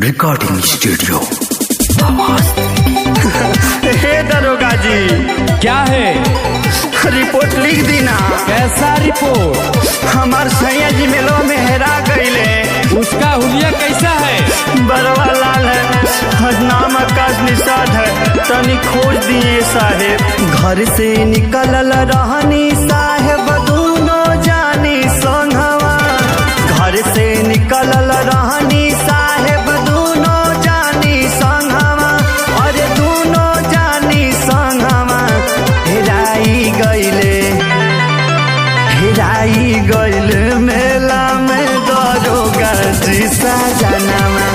Recording studio. हे दरोगा जी, क्या है? रिपोर्ट लिख दी ना। कैसा रिपोर्ट? हमार सैया जी मेलवा में हेरा गईले। उसका हुलिया कैसा है? बरवा लाल है, नाम आकाश निषाद है। तनी खोज दिए साहेब। घर से निकलल रहनी साहेब दोनों जानी संघवा। घर से निकलल रहनी साहेब दोनों जानी संघवा। अरे दोनों जानी संघवा, हेराई गईले, हेराई गईल मेला में दरोगा जी सजनवा।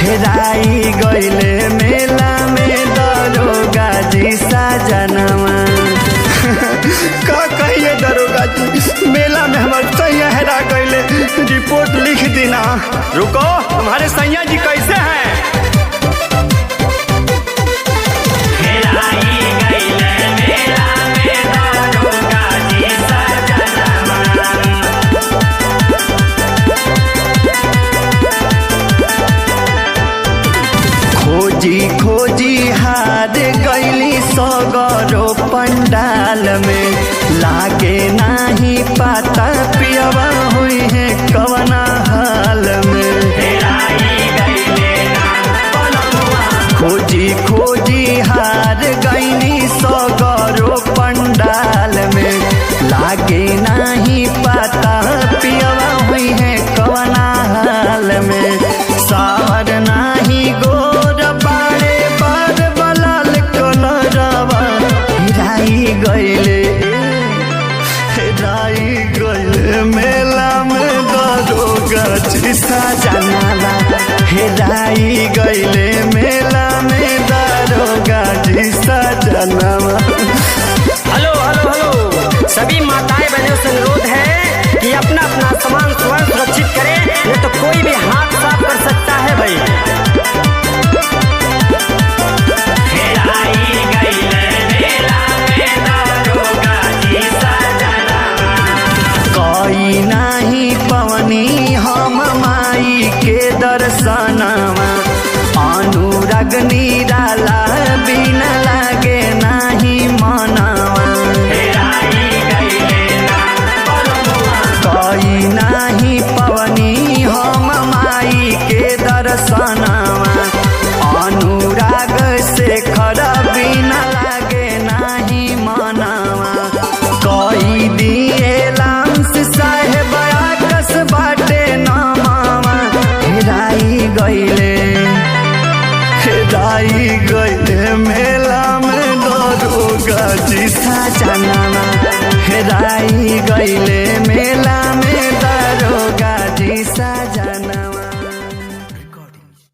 हेराई गईल मेला में दरोगा जी सजनवा। का कहिए दरोगा जी, मेला में हमार सैया हेरा गईले। रिपोर्ट लिख देना। रुको, तुम्हारे सैया जी कैसे हैं? खोजी खोजी हार गईली सगरो पंडाल में। लागे नाही पाता पियवा हुई है कवना हाल में। खोजी खोजी हार गईली सगरो पंडाल में। लागे नाही पाता पियवा हुई है कवना हाल में। सावर नाही गोर बाड़े बार बलाल कलरवा। हेराई गईले, हेराई गईले मेला में दरोगा जी सजनवा। हेराई गईले मेला में दरोगा जी सजनवा। हेलो हेलो हेलो, सभी माताएं बहनों से अनुरोध है कि अपना अपना सामान स्वयं सुरक्षित करें, नहीं तो कोई भी हाथ साफ कर सकता है भाई। कई नाही पवनी हम माई के दर्शनवा। अनुराग निराला बिना लागे नाही मनवा। कई नाही पवनी हम माई के दर्शनवा। अनुराग शेखर बिना लागे नाही मनवा। कई दिए लांस साहेब आकस बाटे नमावा। हेराई गईले, हेराई गईले मेला में दरोगा जी सजनवा। हेराई गईले।